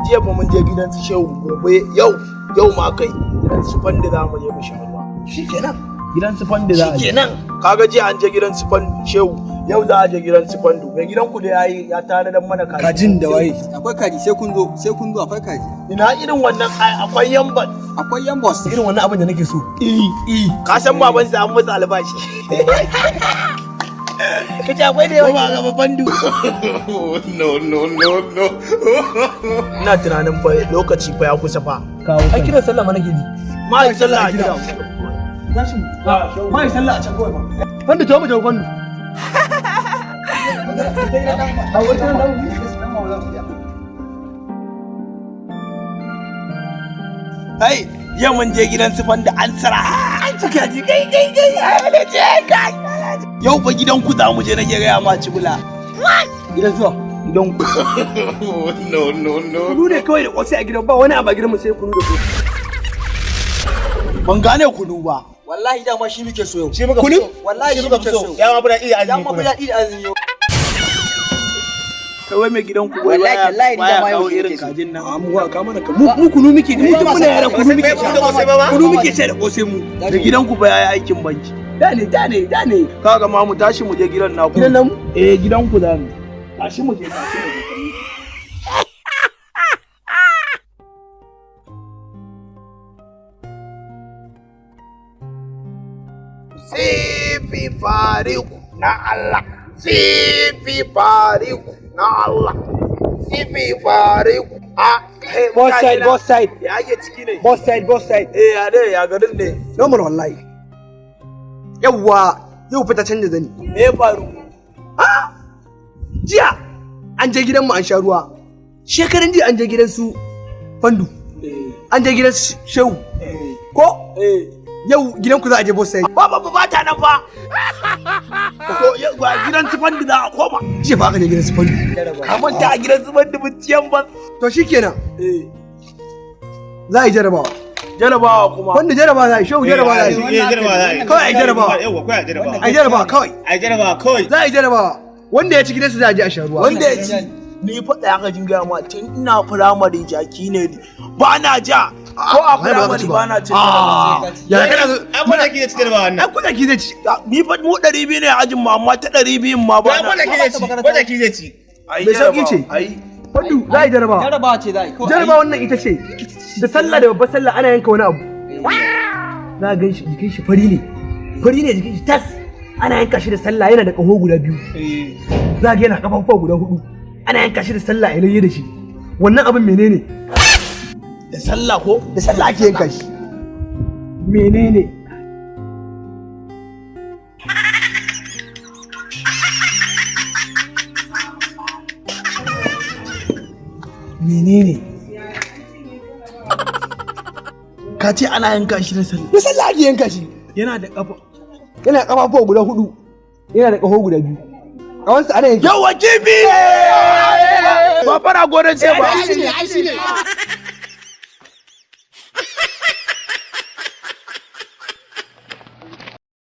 Jiya fa mun je gidan su Shehu, gobe yau yau ma kai gidan su Fandi za mu je mu sha ruwa. Shikenan. Gidan su Fandi za a je. Shikenan. Kaga jiya an je gidan su Shehu, yau za a je gidan su Fandu. Mai gidan ku da yayi ya tare dan mana kaji. Kajin da waye? Akwai kaji, sai kun zo, sai kun zo, akwai kaji. Ina irin wannan ai akwai yamban. Akwai yambos. Irin wannan abin da nake so. Eh. Ka san baban sa an masa albashi. Kace akwai da Ko ba ga Fandu. No, no, no, no. Ina tunanin fa lokaci fa ya kusa fa. Kawo. Ai kiran sallah ma nake ji. Ma yi sallah a gida. Tashi mu. Ma yi sallah a can kawai ba. Fandu to mu tafi Fandu. A wata nan. Ai, yau mun je gidan su Fanda an tsara. An ci kaji kai kai kai. Ai, ce kai. Yau fa gidan ku za mu je nake gaya ma cibula. Gidan zuwa. Gidan ku. No, no, no. Kunu ne kawai da kosai a gidan, ba wani abu a gidan mu sai kunu da kosai. Ban gane kunu ba. Wallahi dama shi muke so yau. Shi muka Kunu? fi so. Wallahi shi muke so. Ya ma fi daɗi da Ya azumi. ma fi daɗi da azumi yau. Kai wai mai gidan ku wai Wallahi baya tallahi ni baya dama yau kawo shi irin nake so. kajin nan. A mu wa ka mana ka mu kunu muke, mu tun muna yara kunu muke Ba da kosai ba ba? Kunu muke sha da kosai mu. Da gidan ku ba yayi aikin banki. Da ne da ne da ne. Kaga ma mu tashi mu je gidan naku. Gidan namu? Eh, gidan ku za mu. Tashi mu je, tashi mu je. Sifi fariku na Allah. Sifi fariku na Allah. Sifi fariku. A Both side, both side. Ya ake ciki ne? Both side, both side. Eh, ya dai ya garin ne. Normal wallahi. Yawwa, yau fa ta canza zani. Me ya faru? Jiya an je gidan mu an sha ruwa. Shekaran jiya an je gidan su Fandu. An je gidan su Shehu. Ko Eh. yau gidan ku za a je both side. Ba ba ba ta nan ba. To ba gidan su Fandi za a koma. Jiya fa aka je gidan su Fandu. Ka manta a gidan su Fandi mun ciyan ba. To shikenan Eh. za a yi jarabawa. Jarabawa kuma. Wanda jarabawa za a yi, Shehu jarabawa za a yi. Eh, jarabawa za a yi. Kawai a yi jarabawa. Yawwa, kawai a jarabawa. A yi jarabawa kawai. A yi jarabawa kawai. Za a yi jarabawa. Wanda ya ci gidansu za a je a sha ruwa. Wanda ya ci ni fa tsaya ka jin gaya ma, tun ina firamare jaki ne ni. Ba na ja. Ko a Ai, ba za ka ci firamare ba. ba na cin Ah, jarabawa. ya kana zo. An kwana ki zai ci jarabawa Ai wannan. kuɗa ki zai ci. Ni fa mu 200 ne a ajin mu, amma ta 200 ma ba An na. kwana ki zai ci. Kwana ki zai ci. Ai, Mai sauki ce. Ai. Fandu za a yi jarabawa. Jarabawa ce za a yi. Kawai Jarabawa wannan ita ce. Da sallah da babbar sallah ana yanka wani abu. Za a gan shi jikin shi fari ne. Fari ne jikin shi tas. Ana yanka shi da sallah, yana da ƙaho guda biyu. Za a ga yana ƙafafuwa guda hudu. Ana yanka shi da sallah a layye da shi. Wannan abin menene? Da sallah ko? Da sallah ake yanka shi. Menene? Menene? Ka ce ana yanka shi da sallah. Da sallah ake yanka shi. Yana da kafa. Yana ƙafafuwa guda hudu. Yana da ƙaho guda biyu. Ƙawansa ana yanka. Yawa kifi! Ba fara gonar ce ba. Ai shi ne, ai shi ne.